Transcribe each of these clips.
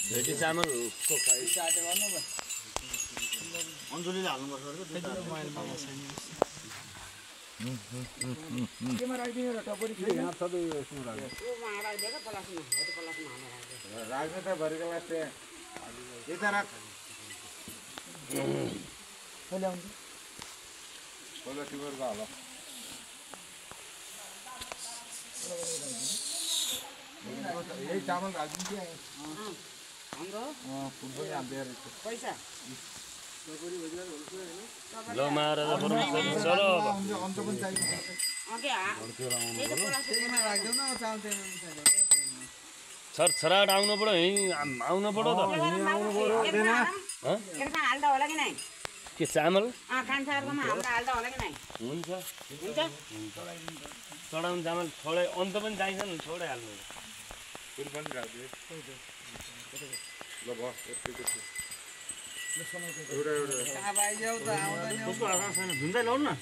भेटी चामल अन्जुलीले हाल्नुपर्छ यही चामल हालिदिन्छु पैसा ल महाराजा परमेश्वरी चलो छरछराट आउनु पर्यो आउनु पर्यो त के चामल हुन्छ चढाउनु चामल थोडै अन्त पनि चाहिन्छ नि थोडै हाल्नु झुन्दै लाउनु न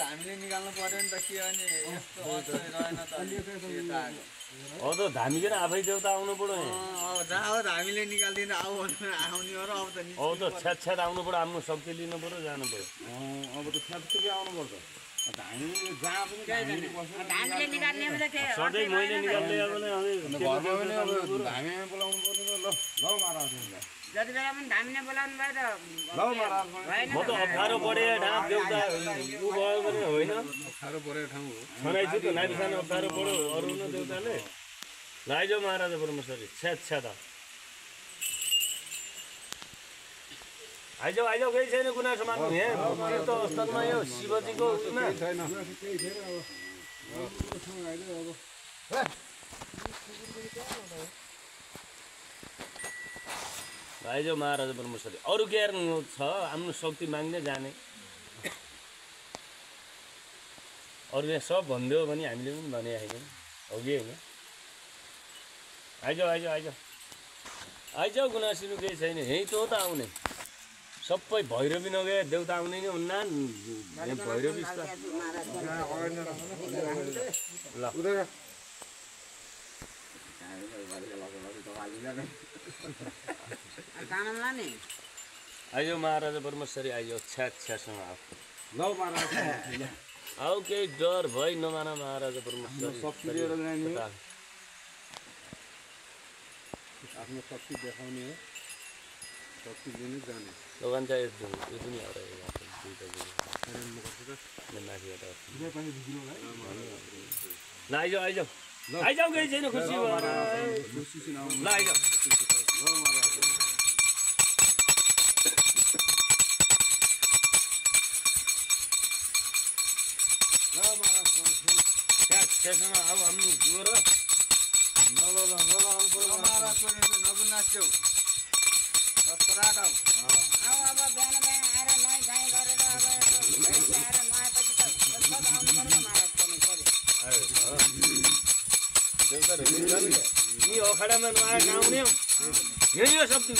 हामीले निकाल्नु पर्यो नि त के अनि हो त धामीकै आफै देउता आउनु पर्यो हामीले निकाल्दिन आउने हो र अब त छ्याट छ्याट आउनु पर्यो आफ्नो शक्ति लिनु पर्यो जानु पर्यो अब त छ्याट आउनु पर्छ सधैँ मैले निकाल्ने जति बेला पनि धामीले बोलाउनु भयो त म त अप्ठ्यारो परे ढाँप देउता उ भयो भने होइन अप्ठ्यारो परेको ठाउँ हो छनाइछु त नाइ सानो अप्ठ्यारो पऱ्यो अरू न देउताले लाइज महाराजा परमेश्वरी छ्याट छ्याट आइजाऊ आइजाऊ केही छैन कुनै समात्नु यहाँ तीर्थ स्थलमा यो शिवजीको उसमा आइजाऊ महाराजा परमेश्वरी अरू के छ आफ्नो शक्ति माग्ने जाने अरू यहाँ सब भनिदियो भने हामीले पनि भनिराखेको हो कि होइन आइजाऊ आइजाऊ आइजाऊ आइजाऊ गुनासिनु केही छैन यहीँ त हो त आउने सबै भैरवी नगए देउता आउने नि हुन्न भैरवी आइज महाराजा परमेश्वरी आइज छ्याट छ्याटसँग आऊ आऊ केही डर भइ नमान महाराजा परमेश्वरी आफ्नो शक्ति देखाउने हो शक्ति लिनु जाने दोकान चाहिँ यो पनि एउटा ल आइजाऊ आइजाऊ आइजाऊ केही छैन खुसी भयो ल आइजाऊ त्यसमा अब हाम्रो गएर नगुनास्यौ सस्राट आऊ अब बिहान बिहान आएर नुहाइ धुवाइ गरेर अब आएर नुहाएपछि त सब आउनु पर्यो त महाराज पर्नु यी अखाडामा नुहाएर आउने यही हो शक्ति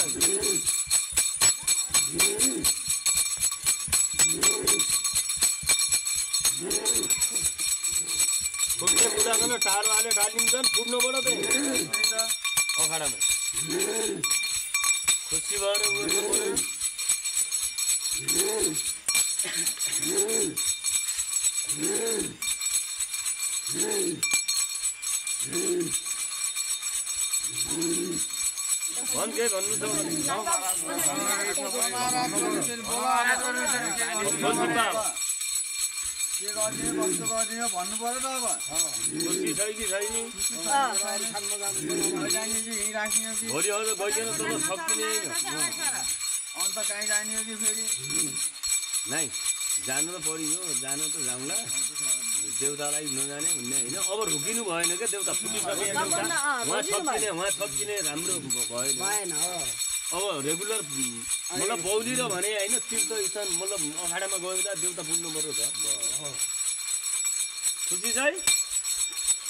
फुट्ने बुढाको टाढो हालेर ढालिन्छन् फुट्नुबाट त अखाडामा खुसी भएर भन् के भन्नु छ भन्नु पर्यो त अब खुसी छ कि छैन भोलि अझ गइकन तल सकिने अन्त कहीँ जाने हो कि फेरि नाइ जानु त पऱ्यो जानु त जाउँला देउतालाई नजाने भन्ने होइन अब रुकिनु भएन क्या देउता फुटिसके उहाँ छप्किने राम्रो भएन अब रेगुलर मतलब बौली र भने होइन तीर्थ स्थान मतलब अखाडामा गएर देउता पुज्नु पर्यो त खुसी चाहिँ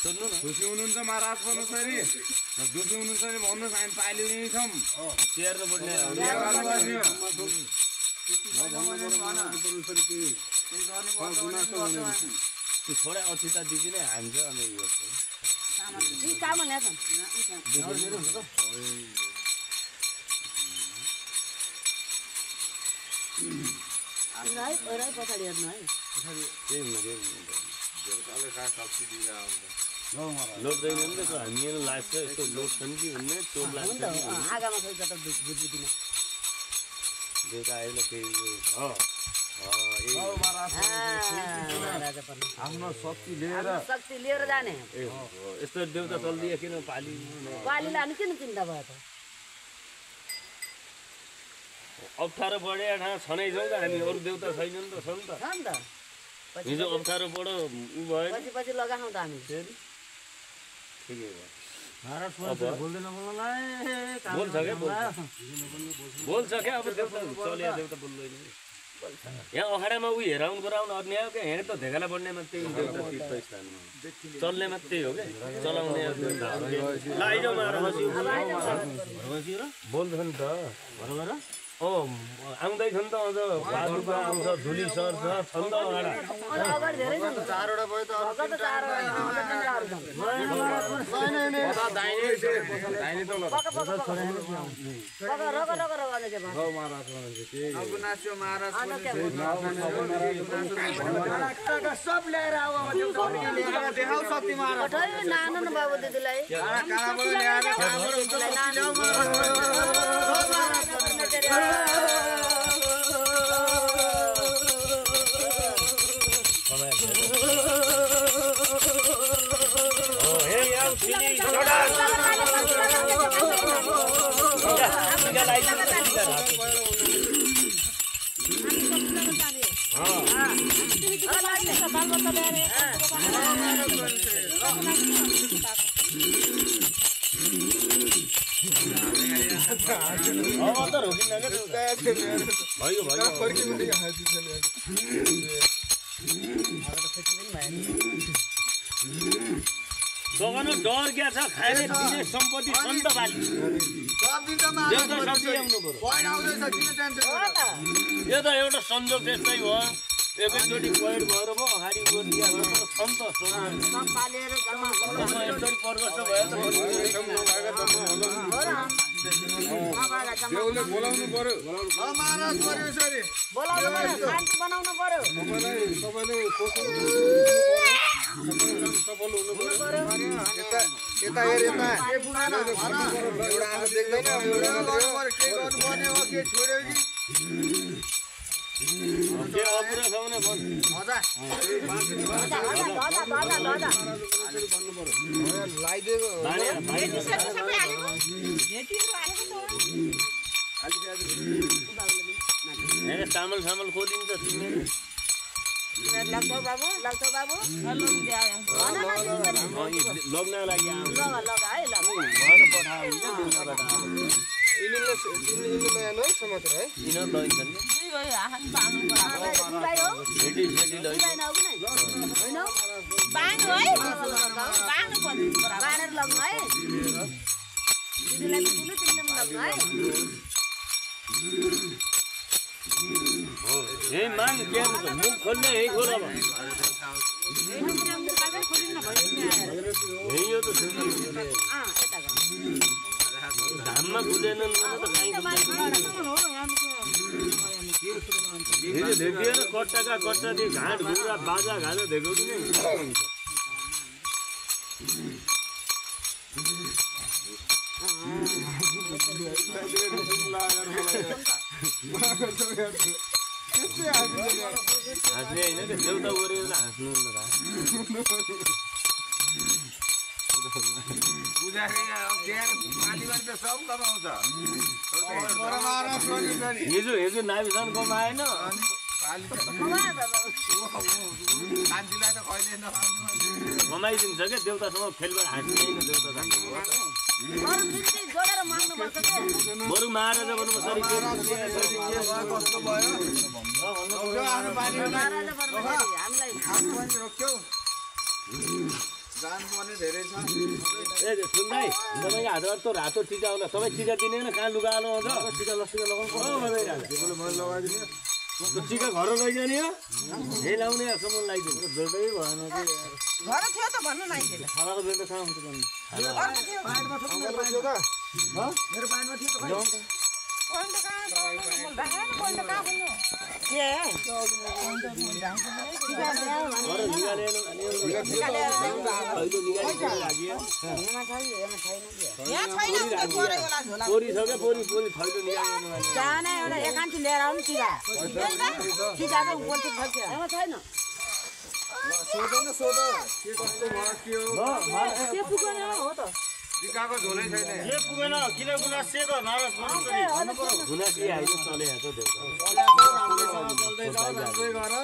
सोध्नु न खुसी हुनुहुन्छ महाराज भन्नुहोस् नि दुखी हुनुहुन्छ नि भन्नुहोस् हामी पाली नै छौँ तिहार्नुपर्ने छोडा अक्षता दिदी नै हान्छ अनि यो पछाडि हेर्नु है लोड्दैन नि त हामी लाग्छ यस्तो लोड्छन् कि भन्ने चोट लाग्छ आगामा छ त बुझ्दिन देउता आएर केही आफ्नो शक्ति लिएर जाने यस्तो देउता चल्दिए किन पालीलाई अनि किन चिन्ता भयो त अप्ठ्यारो पढे ठाउँ छनै जाउँ त हामी अरू देउता छैन नि त छ नि त हिजो अप्ठ्यारो पढो ऊ भयो पछि लगाउँ त हामी ठिकै भयो बोल्छ क्या अब देउता चल्या देउता बोल्दैन यहाँ अखाडामा उयो हेराउनु गराउनु अर्ने हो क्या यहाँ त धेगाला बढ्ने मात्रै देउता तीर्थ स्थानमा चल्ने मात्रै हो क्या चलाउने आइजाउँ बोल्छ नि त आउँदैछ नि त अझ बाजुका आउँछ धुली सर्छ छ नि त अगाडा चारवटा भयो त सब ल्याएर नानु न बाबु दिदीलाई दोकानमा डर क्या छ खाने दिने सम्पत्ति सन्त बाली यो त एउटा संजोग त्यस्तै भयो एकैचोटि पोइन्ट भएर पो अगाडि गोरिया सन्त यसरी प्रगट भयो बोलाउनु पर्यो बनाउनु पर्यो सफल हुनु पर्यो यता हेर यता के अपुरा छ भने चामल सामल खोलिन्छ लाग्छ बाबु लग्न लागि यही मान के मुख खोल्ने यही खोल अब यही हो त धाममा कुदेन देखिएन कट्टाका कट्टा दिए घाँट घुम्रा बाजा घाँचो देखो कि नहीं हाँस्ने होइन क्या देउता गरेर हाँस्नु हिजो नाभिसान कमाएन कमाइदिन्छ क्या देउतासँग खेलबाट हाँस्ने होइन देउता अरू बिन्ती जोडेर माग्नुपर्छ के बरु महाराजा बन्नु सरी कस्तो भयो आफ्नो बारीमा महाराजा बन्दाखेरि हामीलाई आफ्नो पनि रोक्यौ जानुपर्ने धेरै छ ए सुन्दै तपाईको हातमा त रातो टिका होला सबै टिका दिने हैन कहाँ लुगा हाल्नु हुन्छ टिका लस्टिका लगाउनु पर्छ भन्दै राजा मैले लगाइदिने त्यो टिका घर लैजाने हो हे लाउने सम्म लगाइदिनु बेल्टै भएन कि घर थियो त भन्नु नाइदिनु खानाको बेल्ट कहाँ हुन्छ भन्नु अर्को थियो मेरो पाइनमा थियो त पोइन्ट कहाँ पोइन्ट कहाँ खुल्नु ए अरे लुगा ल्याएन यहाँ छैन उता परे होला झोला पोरी छ क्या पोरी पोरी थैलो निकाल्नु जाने एउटा एकान्ची लिएर आउनु टिका टिकाको बोल्छ खर्च एमा छैन सोध न सोध के कस्तो भयो के हो के पुगेन हो त टिकाको झोलै छैन के पुगेन किन गुनास से त नाराज भन्नु पर्यो गुनास यही आइज चले हेर्छ देउता राम्रै छ चल्दै छ राम्रै गर